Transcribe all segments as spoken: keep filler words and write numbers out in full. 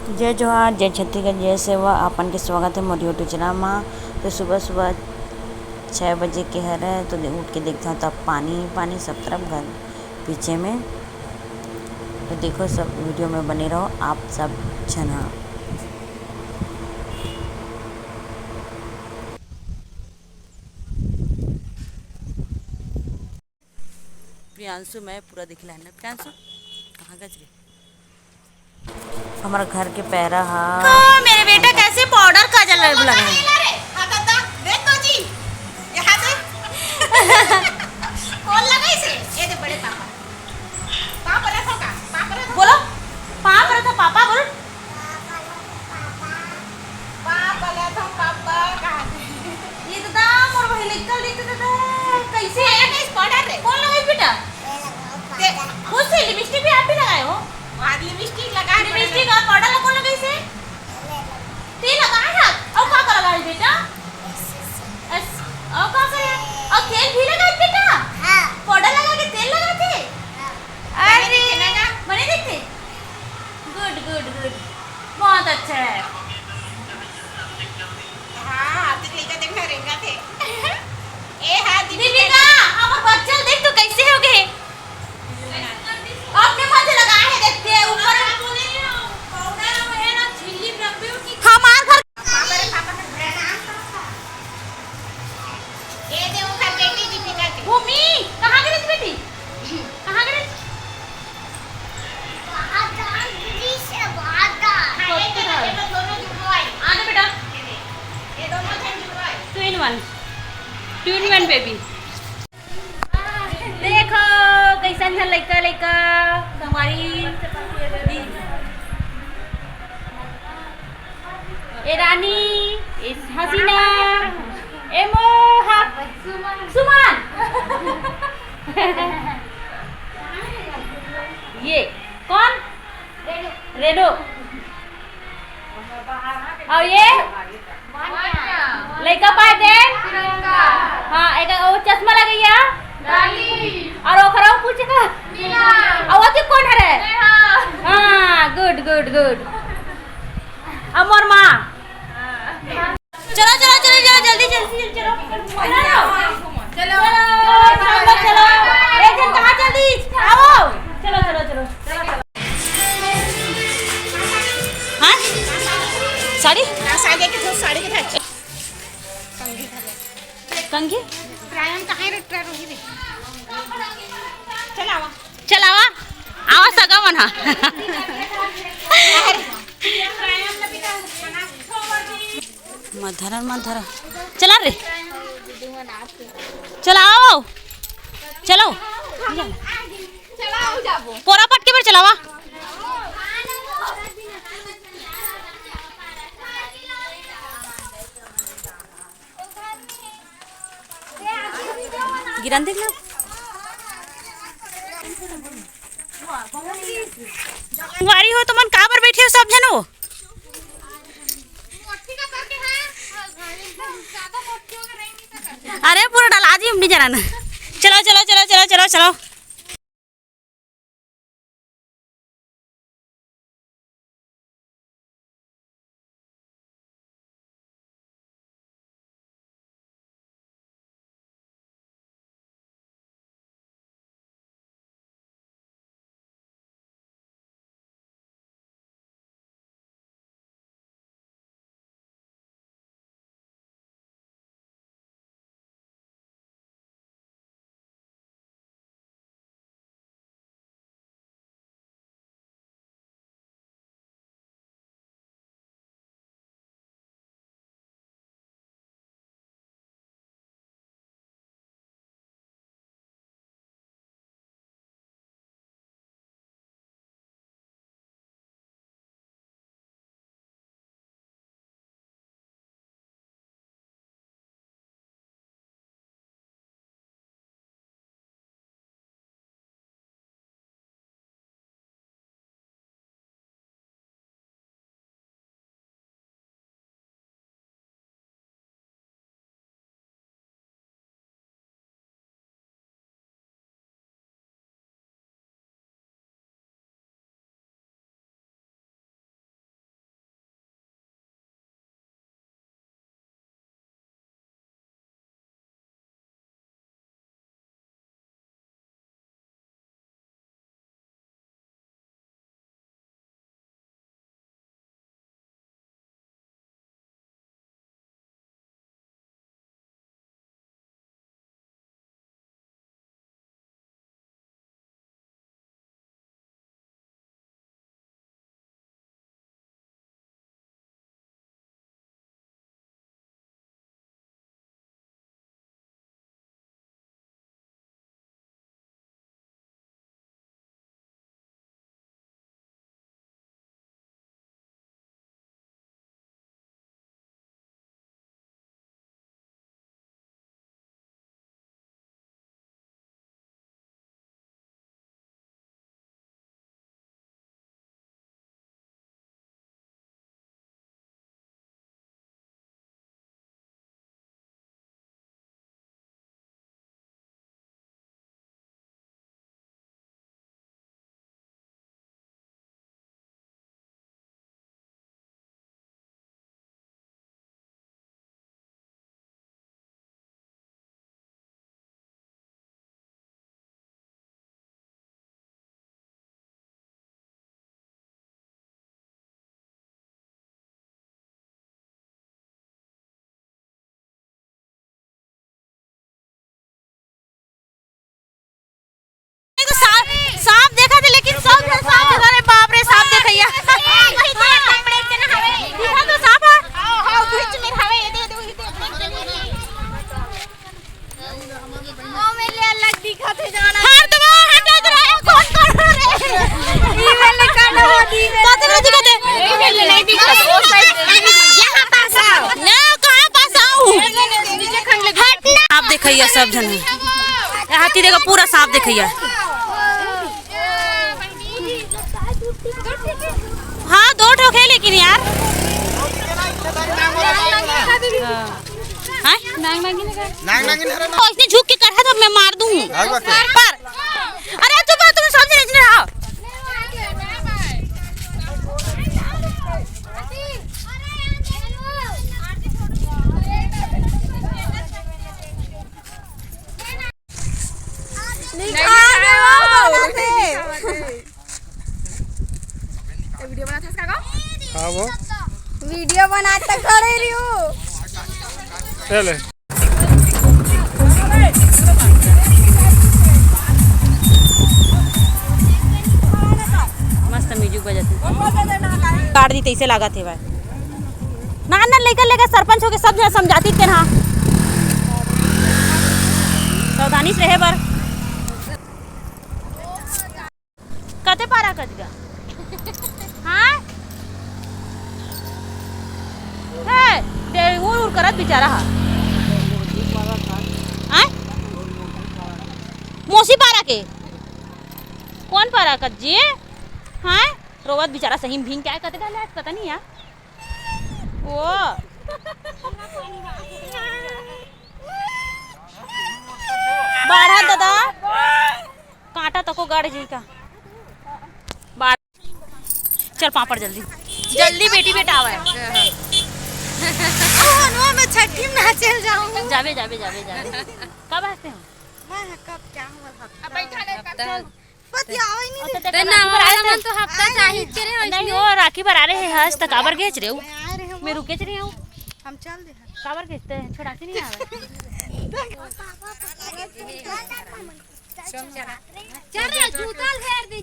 जय जोहार, जय छत्तीसगढ़, जय सेवा। आपन के स्वागत है मोर YouTube चैनल मा। तो सुबह सुबह छः बजे के हरे, तो दे-, उठ के देखथव तब पानी पानी सब तरफ घर पीछे में। तो देखो, सब वीडियो में बने रहो आप सब झन ह। प्रियांशु, मैं पूरा दिखला है ना प्रियांशु, कहाँ गज रे? हमारा घर के पैरा हा। ओ, मेरे बेटा कैसे पाउडर काजल लगाए? हाँ, दादा, देख तो जी, यहाँ से। कौन लगाई से? ये दे बड़े पापा। पापा रखो का? पापा रखो। बोलो, पापा रखो, पापा बोलो। पापा बोला था, पापा कहा थे? ये तो दाम और वही लिखल दिखते थे, कैसे? ये नहीं, पाउडर रे। कौन लगाई बेटा? दे। खुद से लिपस्टिक भी आप भी लगाए हो? आज लिपस्टिक लगा है, लिपस्टिक और पाउडर कौन लगाई से? तेल लगा है ना? और का का लगा है बेटा? एस-, और का का है? और तेल भी लगा है बेटा? हाँ। पाउडर लगा के तेल लगा थे? हाँ। अरे, बने दिखते? गुड, गुड, गुड। बहुत अच्छा है। हाँ, आतिक लइका देखना रेंगा थे। ए, हाँ, दीपिका। दीपिका, हमर बच्चा देख तो कैसे हो गए? अपने मन से लगा है, देखते हैं ऊपर। हमार घर। ये दे ओकर बेटी दीपिका के। भूमि, कहाँ गई बेटी? कहाँ गई? बाहर जा, दीदी से बाहर जा। हाँ, ये देखो, देखो, दोनों जुड़वाई। आ जा बेटा। ये दे। ये दोनों जन जुड़वाई। Two in one। Two in one baby। देखो, कैसन है लइका, लइका, संगवारी। ए रानी, ए हसीना, ए मोहा, सुमन। ये कौन? रेनू। और ये लइका पाए दे। हाँ, एक वो चश्मा लगैया। और ओकरा पूछ का। और वो कौन हरे? हाँ, गुड, गुड, गुड। अब मोर माँ। चलो, चलो, चलो, जाओ, जल्दी, जल्दी, जल्दी, चलो। चलो, चलो, चलो, चलो। एक जन कहाँ जल्दी? आओ। चलो, चलो, चलो। हाँ? साड़ी? हाँ, साड़ी के, साड़ी के था। कंघी? प्रायम कहाँ रे, ट्रा रोही रे? चल आवा। चल आवा। आवा सगा मन हा। मत धरा, मत धरा। चला रे। चला, आओ, आओ। चलो। पोरा पटके बर चलावा। गिरन देख ना। संगवारी हो, तुमन काबर बैठे हो सब झन हो? अरे, पूरा डला जी, हम नहीं जाना ना। चलो, चलो, चलो, चलो, चलो, चलो। सब झन हे। ये हाथी देखा, पूरा सांप देखइया। हाँ, दो ठो हे लेकिन यार। हाँ। हैं? नांग नागिन का? नांग नागिन हरे ना। ओ, इसने झुक के कढ़ा तो मैं मार दूँ। भाग, भाग। पर, अरे चुप रहो, तुम समझ नहीं रहा। निकाल दे वो, बना दे। ए, वीडियो बनात हस का गो? हाँ वो। वीडियो बनात त खड़े रहियो। चले। मस्त music बजत हे। काट दी तइसे लागत हे भाई। नान नान लइका लेके सरपंच होके सब झन समझाती तेन हा। सावधानी से रहे बर। कते पारा कत गा? हाँ? हे, दे उर उर करत बिचारा हा। आय? मोसी पारा के? कौन पारा कत जी? हाँ? रोवत बिचारा सही में भींग के आय, कते डाले आज पता नहीं यार। ओ। बाढ़ा दादा। कांटा तको गड़ जी का। बाढ़। चल पापड़ जल्दी। जल्दी बेटी बेटा आवे। ओ, नो, मैं छठी में ना चल जाऊँ। जाबे, जाबे, जाबे, जाबे। कब हंसते हो? मैं कब क्या हुआ हफ्ता? अब बैठा नहीं, कब चल। पति आवे ही नहीं और तो देते। ते ना राखी बर आ रहे मन तो हफ्ता आए चाही नहीं। करे हो नहीं, इसने। वो राखी बर आ रहे हैं, आज तक काबर गेच रहे हो? मैं आ रहे हूँ। मैं रुके रहे हूँ। हम चल दे। काबर गेचते हैं? छोड़ा के नहीं आवे। चल रे, जूता घेर दी।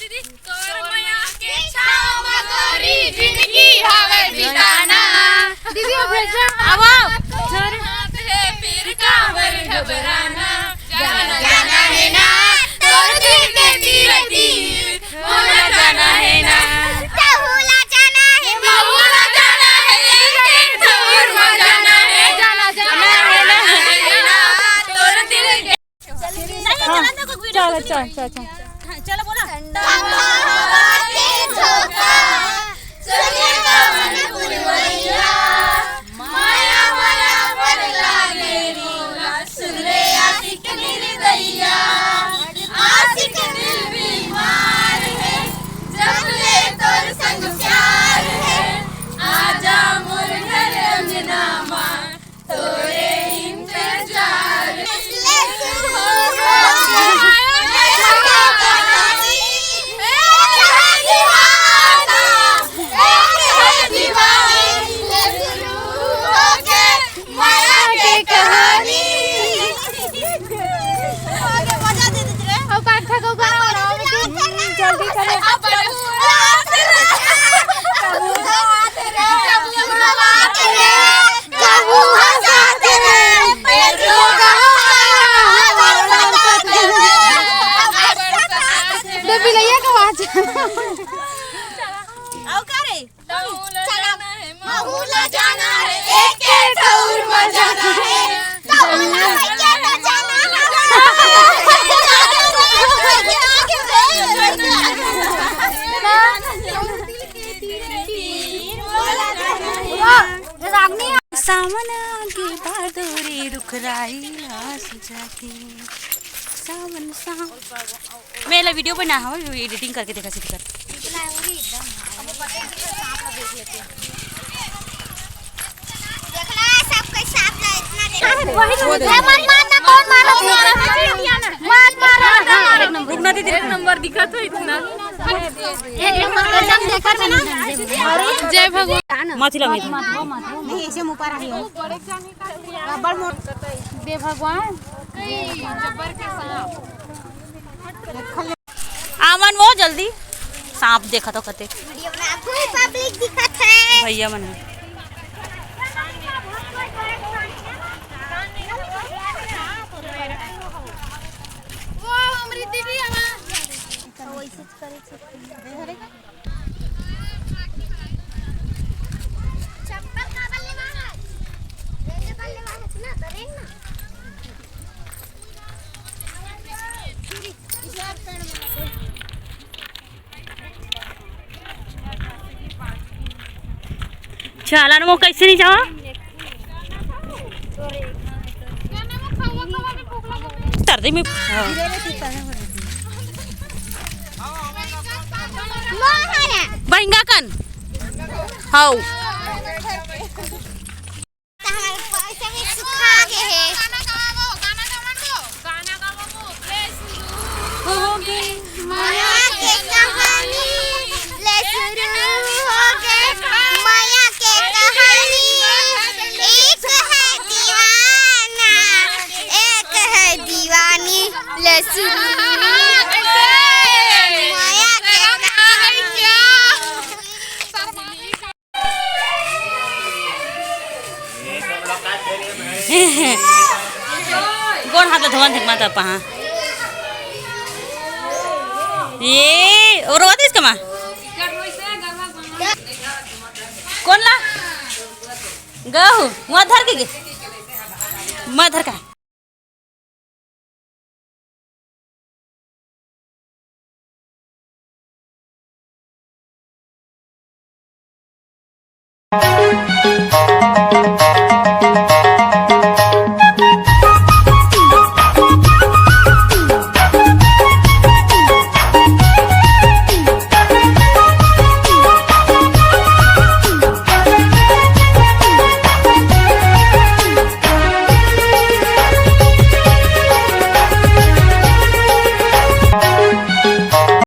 दीदी, तोर मया के छाव म तोरी जिंदगी हवे बिताना। दीदी, वो भेजा। आवा। तोर हाथ हे फिर काबर घबराना। जाना, जाना हे ना, तोर दिल के तीर तीर। मोला जाना हे ना। तहूला जाना हे, महूला जाना हे, एक एक ठउर म जाना हे। जाना, जाना हे ना। तोर दिल के नहीं, हाँ, चला ना कोई वीडियो चलो, कुछ चलो, नहीं। चलो, चलो। हाँ, चलो बोला। ठंडा हवा के झोंका, सुने पवन पुरवैया, माया माया पर लागे रोला, सुन रे आशिक निर्दयिया, आशिक दिल बीमार हे, जब ले तोर संग प्यार हे, आजा मोर घर अंगना मा, तोरे इंतजार। माया के कहानी। अब काट खा को करो, जल्दी करो। दे बिलैया के आवाज। आओ का रे? चला। महू ला जाना हे, एक के ठउर म जाना हे। सावन आगे भादो रे रुख राई आस जागे। सावन सावन। मैं ला वीडियो बना हूँ, एडिटिंग करके देखा सीधी कर। देखला, सब कोई साथ में इतना देखा। वही तो ए, मत मार ना, कौन मारा तू? मत मारा। रुक ना दीदी, एक नंबर दिखा तो इतना। एक नंबर का दम देखा था ना। जय भगवान। मत हिला, मत। नहीं, ऐसे मुंह पर आई हो। बड़ मोट। दे भगवान। आवन वो जल्दी, सांप देखा तो कते। वीडियो बना, फुल पब्लिक दिखत हे। भैया मन। वो अमृत दीदी हमार। चप्पल का बल्ले मारा। रेंगे बल्ले मारा ना, तो रेंग ना। चालन वो कैसे नहीं जाओ? सर्दी में। हाँ। बहिंगा कन। हाउ। हो गे मया के कहानी, ले शुरू हो गे मया के कहानी। एक है दीवाना, एक है दीवानी, ले शुरू हो गे मया के कहानी। गोड़ हाथ ला धोवन धिक माता पहा। ये, और रोवत इसका माँ? कौन ला? गहू, मुँह धर के गे। मुँह धर का।